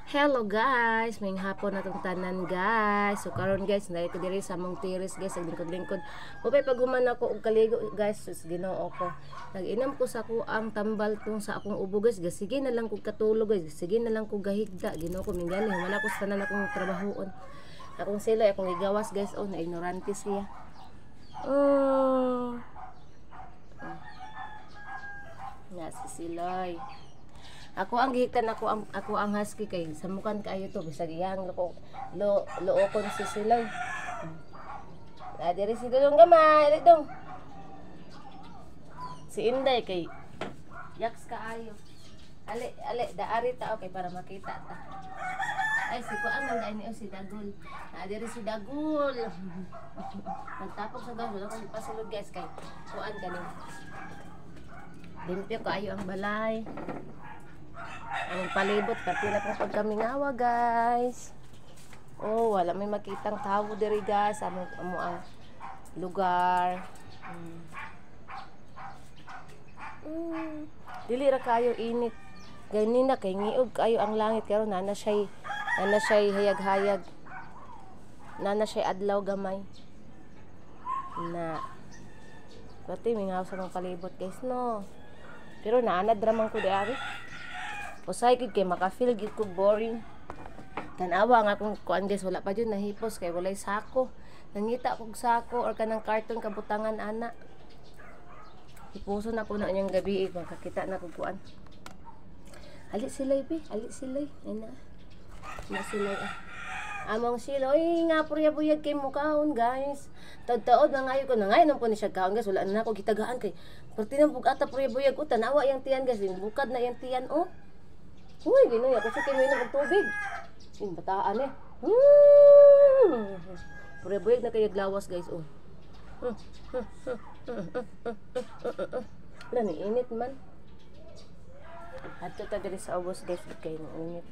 Hello guys, may hapon na tong tanan guys. So karon guys, dahil ko diri sa among terrace guys, lingkod-lingkod. Upay paghuman ako og kaligo guys, sus Ginoo ko. Nag-inom ko sa ang tambal tong sa akong ubo guys. Sige na lang kog katulog guys, sige na lang kog gahigda. Ginoo ko mingani human ako sa tanan akong trabahoon. Akong sila akong gigawas guys, oh na ignorante siya. Oh. Na si Siloy. Ako ang gihiktan, ako ang husky kay samukan kaayo to bisag iyang loko lo lookon si Siloy. Ah, diri si Dudong gamay, diri dong. Si Inday kay yaks kaayo. Ali ali daari ta okay para makita ta. Ay si kuan man dai ni si Dagol. Ah, diri si Dagol. Nagtapok sa guys, wala ko pasulod guys kay kuan kaning. Limpyo kaayo ang balay. Ang palibot, pati na pong pagkamingawa guys. Oh, wala may makitang tao diri guys. Amo amo ang lugar. Dili ra kayo init. Ganina kay ngiog kayo ang langit karon nana siya'y hayag-hayag. Nana siya'y adlaw gamay. Na. Pati mingaw sa mga palibot guys no. Pero naanad ra man ko di ari. Usay gid kay maka-feel gid ko boring. Tanawa nga akong kuan guys, wala pa jud nahipos kay walay sako. Nangita kog sako or kanang karton kabutangan ana. Hipuson ako na niyang gabi eh, makakita na kog kuan. Ali silay bi, ali silay. Ay na. Na silay ah. Among siloy nga purya buyag kay mukaon guys. Taod-taod na ngayon ko na ngayon po ni siya kaon guys, wala na ako gitagaan kay perti nang bugata purya buyag o tanawa yang tiyan guys, bukad na yang tiyan oh. Uy, Ginoo, ako sa kay og tubig. Yung bataan eh. Purya buyag na kayo lawas guys oh. Wala ni init man. Adto ta diri sa ubos guys kay ni init.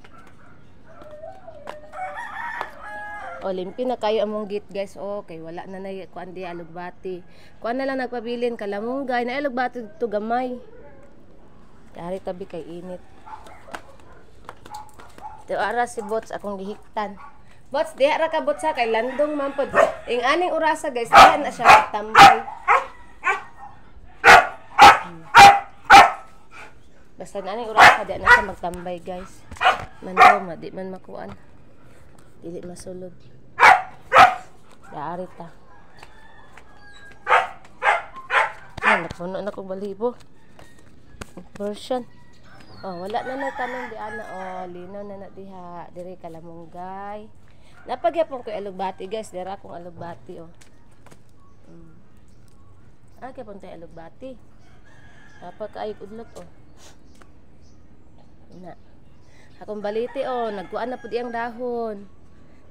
O limpi na kayo among gate guys. Okay, wala na na kuan di alugbati. Kuan na lang nagpabilin kalamunggay na alugbati dito gamay. Dari tabi kay init. Ito ara si Bots akong gihiktan. Bots, diha ra ka Bots ha kay landong man pod. Ing aning orasa guys, diha na siya tambay. Basta na aning orasa diha na siya magtambay guys. Man daw ma di man makuan. Dili masulod. Daari ta. Ay, napuno na kog balibo. Version. Oh, wala na nagtanong di ana oh, linaw na na diha, diri kalamunggay. Napagyapon ko alugbati guys, dira akong alugbati oh. Ah, gyapon tay alugbati. Dapat kaayo udlot oh. Na. Akong baliti oh, nagkuan na pud iyang dahon.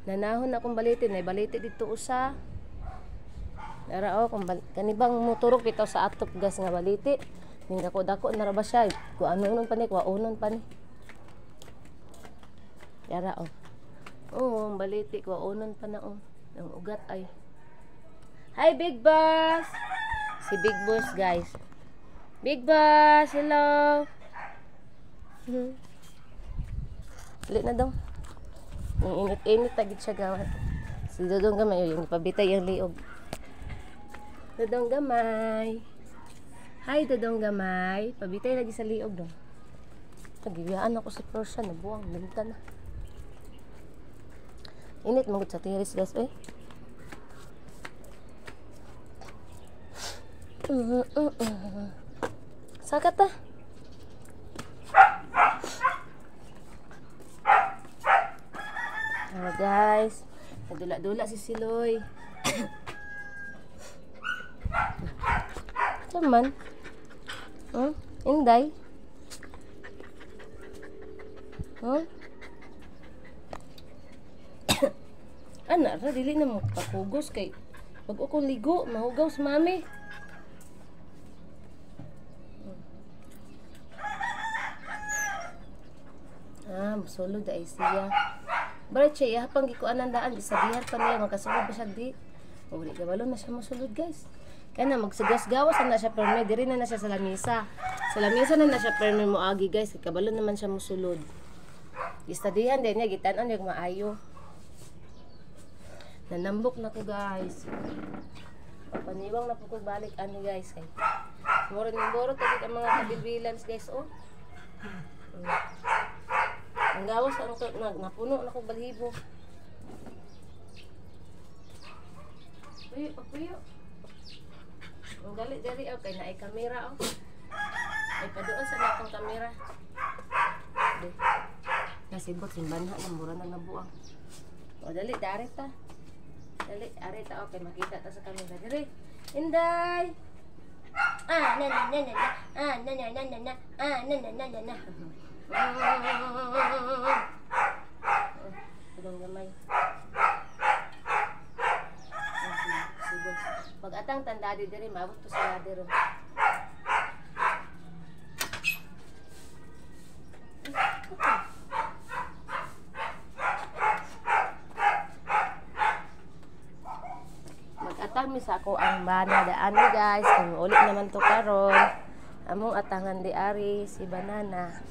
Nanahon akong baliti, nay baliti didto usa. Dara oh, kung kanibang moturok bitaw sa atop guys nga baliti. Ning dako-dako na ra ba siya? Kuanon pa ni, kuaunon pa ni. Yara oh. Oh, ang baliti kuaunon pa na oh. Ang ugat ay. Hi Big Boss. Si Big Boss guys. Big Boss, hello. Dali na daw. Ang init-init tagit siya gawat. Si Dodong gamay yung pabitay ang liog. Dodong gamay. Hi, Dodong gamay. Pabitay lagi sa liog dong. Pagibiyaan ako si Persia, nabuang limta na. Init magud sa tiris guys, oy. Saka ta. Oh, guys, nadula-dula si Siloy. Saman? Inday? Huh? Ana, ra dili na mo pakugos kay pag ako ligo, mahugaw sa mami. Ah, musulod ay siya. Barat siya, ihapang gikuan ang daan, gisabihan pa niya, makasulod ba siya di? O, di kabalo na siya musulod guys. Kaya na, magsigas-gawas na siya perme, diri na na siya sa lamisa. Sa lamisa na na siya perme moagi guys, kabalo naman siya musulod. Gistadihan din niya, gitan-on niya maayo. Nanambok na ko, guys. Paniwang na po ko balik ani, guys, kay muro ni muro tagit ang mga kabilbilans, guys, oh. Ang gawas ang napuno na ko balhibo. Puyo, puyo. Ang gali diri, oh, kay naay kamera, oh. Ay paduol sa natong kamera. Di. Nasibot simbanha na mura na nabuang. O dali, dari ta. Dali, ari ta, okay, makita ta sa kamera diri. Inday. Ah, na na na na na. Ah, na na na na na. Ah, na na na na na. Ibang gamay. Sibot. Pag atang tandadi diri, maabot to sa ladero. Mag-atang mi sa ako ang bana daan, guys. Kung ulit naman to karon. Among atangan di ari si Banana.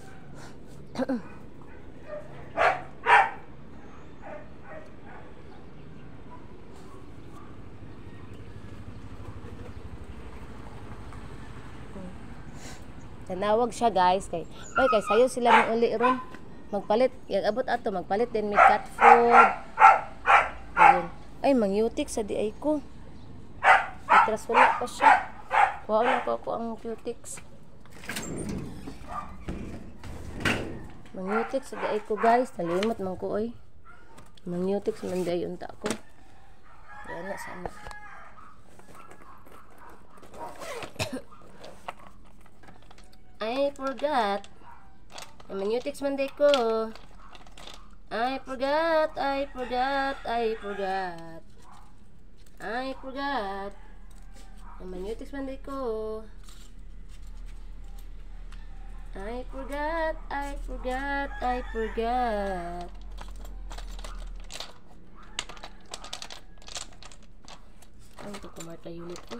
Nanawag siya, guys, kay oy, kay sayo sila mo uli ron. Magpalit, yag abot ato magpalit din may cat food. Ayun. Ay, mangyutik sa di ay ko. Atras wala pa siya. Kuha na ko ako ang cutix. Mangyutik sa di ay ko, guys. Nalimot man ko oy. Mangyutik man di ay unta ko. Yan na sana. I forgot. Mangyutix man di ko. I forgot, I forgot, I forgot. I forgot. Mangyutix man di ko. I forgot, I forgot, I forgot. Ay, ito kumarta unit ko.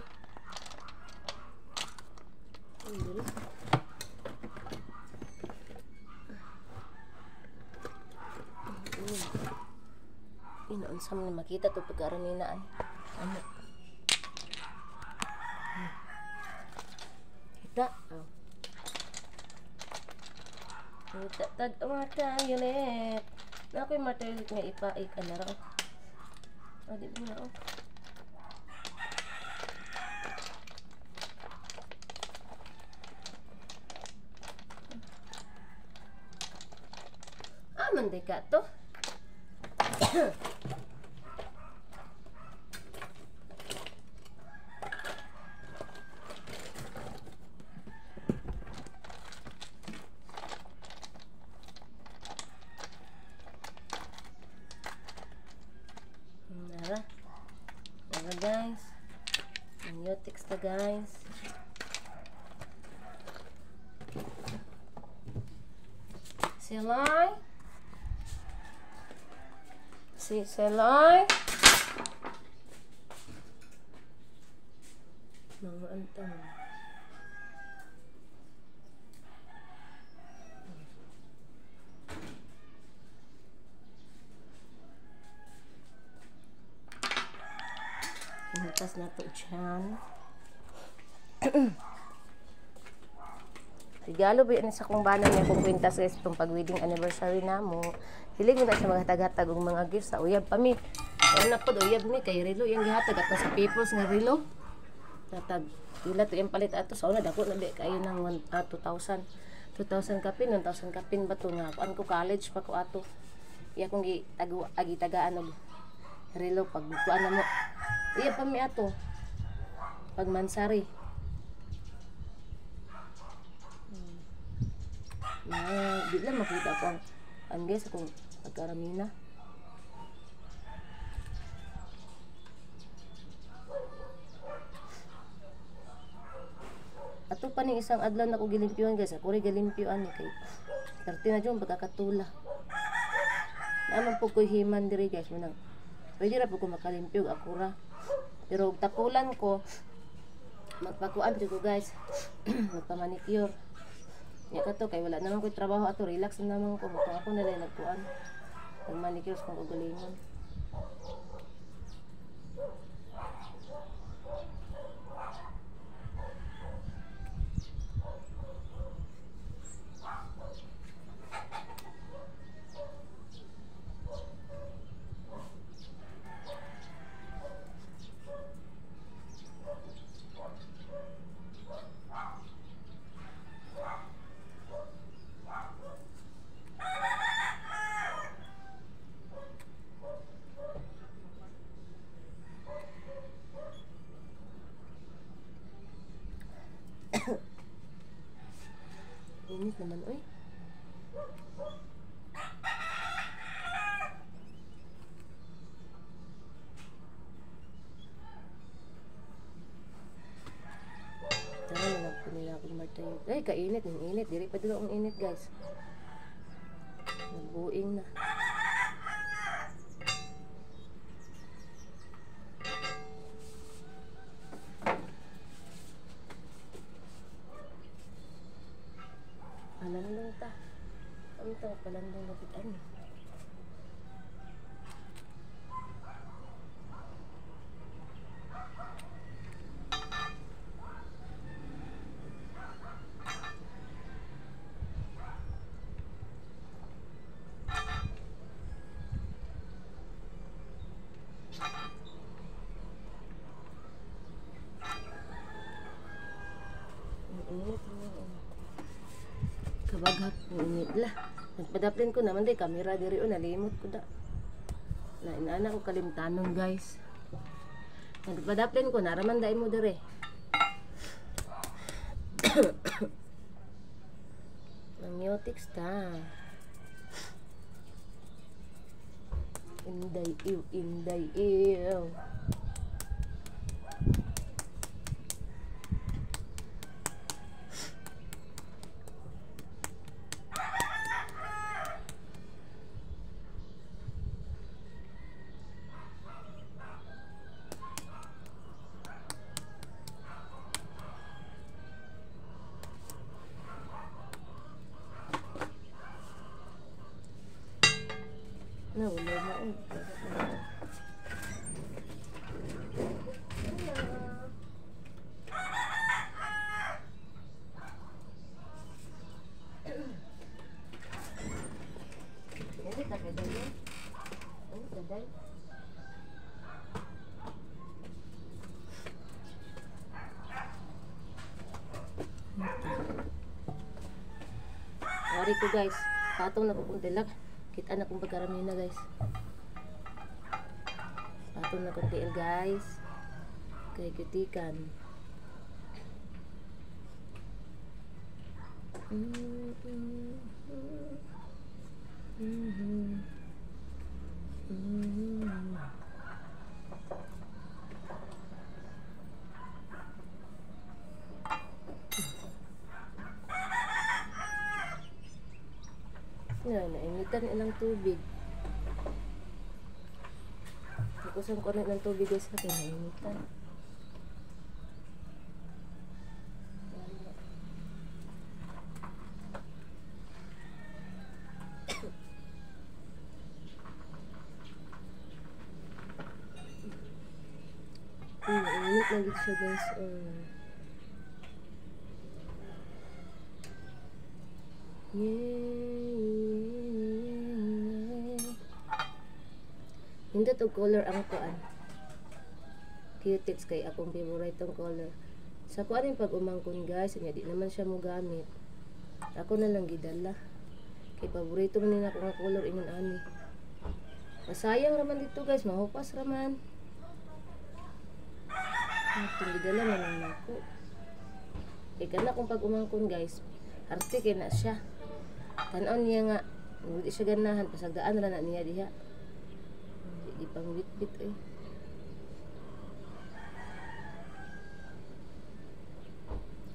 Ay, dali. Inaunsa man makita to pagkaramina ay. Ano? Kita. Oh. Kita tag Marta unit. Na ako'y Marta unit nga ipaik ana ra. Ah, di ba na, oh. Ah, man di ka to. Nara. Nara, guys. Manyotics ta, guys. Silay. Si Silay. Mga antang. Hinutas na to dyan. Regalo ba yan sa kong bana niya kung kwintas, guys, itong pag-wedding anniversary na mo. Hilig mo na siya maghatag-hatag og mga gifts sa uyab pa mi. Ano na po, uyab mi, kay relo yung gihatag ato sa peoples nga relo. Natag, pila to yung palit ato sa una, dako na di kayo ng 2,000. 2,000 kapin, 1,000 kapin ba to nga. Kuan ko college pa ko ato. Iya kong gitagaan og relo pag kuan na mo. Uyab pa mi ato. Pag mansari. Na, di lang makita ko ang guys akong pagkaramina. Ato pa ning isang adlaw na ko gilimpyuhan, guys. Ako rin gilimpyuhan ni kay perti na dyan pagkakatula. Naman po ko'y himan diri, guys. Munang pwede ra po ko makalimpyog ako ra. Pero og tapulan ko magpakuan ko, guys. Magpamanicure. Nya kato kay wala naman ko'y trabaho ato, relax na naman ko. Bukang ako na lang nagkuan. Nag-manicure sa kong kaugalingon. Init naman, oy. Tara na lang po nila akong martayo. Ay, kainit. Ang init. Diri pa dito ang init, guys. Nagbuing na. Palandong ta. Ang tawag palandong napitan eh. Ang init. Kabaghak ang init lah. Nagpadaplin ko naman day kamera diri o nalimot ko da. Na inaana ko kalimtanon, guys. Nagpadaplin ko naraman dai mo diri. Mangyotics ta. Inday iw, inday iw. Na, wala na. Sorry ko, guys. Patong na pupunti lang. Kita na kung pagkarami na, guys. Patong na kung tiil, guys. Kay kutikan. Na, nainitan ilang tubig. Nakusan ko na ng tubig, guys, kasi nainitan. Init na gid siya, guys. Yeah. Nindot og color ang kuan. Cutex kay akong favorite tong color. Sa kuan yung pag umangkon, guys, nya di naman siya mo gamit. Ako na lang gidala. Kay paborito man nila ako nga color ingon ani. Masayang raman dito, guys, mahupas raman. Atong gidala man lang nako. Kay kana kung pag umangkon, guys, arte kay na siya. Tan-aw niya nga hindi siya ganahan, pasagdaan ra na niya diha. Di pang bit-bit eh.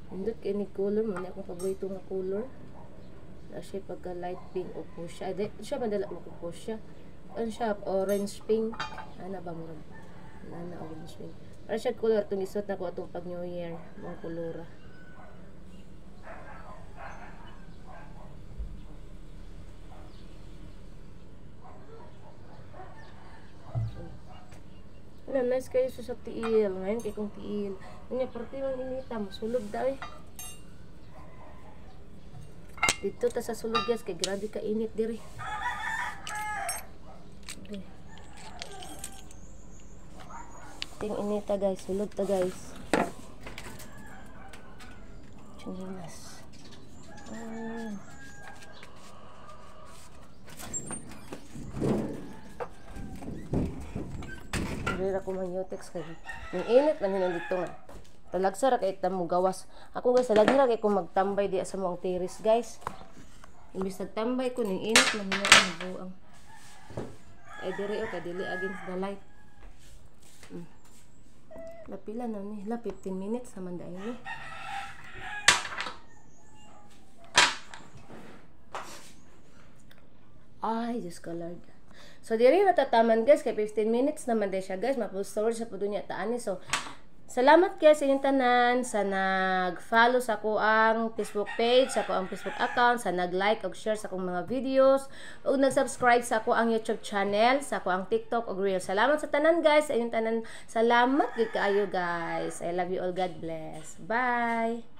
Nindot kay ni color mo, akong paborito nga color. Na siya pagka light pink o fuchsia. Ay, di, siya madala mo ko fuchsia. Ano siya, orange pink. Ana ba murag? Ana orange pink. Para siya color itong isuot na ko atong pag New Year, mga kolora. Nice kayo sa tiil. Ngayon kay kong tiil. Unya parte man inita, mosulod da eh. Dito ta sa sulod, guys, kay grabe ka init diri. Okay. Ting inita, guys, sulod ta, guys. Chinilas. Ay. Diri ra ko mang-Utex kay ning init man hinon dito nga. Talagsa ra kay ta mo gawas. Ako, guys, talagsa ra kay ko magtambay diya sa among terrace, guys. Imbis nagtambay ko, ning init man hinon ang buang. Ay diri o kay dili against the light. Lapila na ni, la 15 minutes naman dahil ni. Ay, Diyos ko Lord. So, diri natataman, guys, kay 15 minutes naman din siya, guys. Ma-full storage sa pudo niya taani. So, salamat, guys, sa inyong tanan, sa nag-follow sa ako ang Facebook page, sa ako ang Facebook account, sa nag-like og share sa akong mga videos, ug nag-subscribe sa ako ang YouTube channel, sa ako ang TikTok ug Reel. Salamat sa tanan, guys, sa inyong tanan. Salamat gid kaayo, guys. I love you all. God bless. Bye.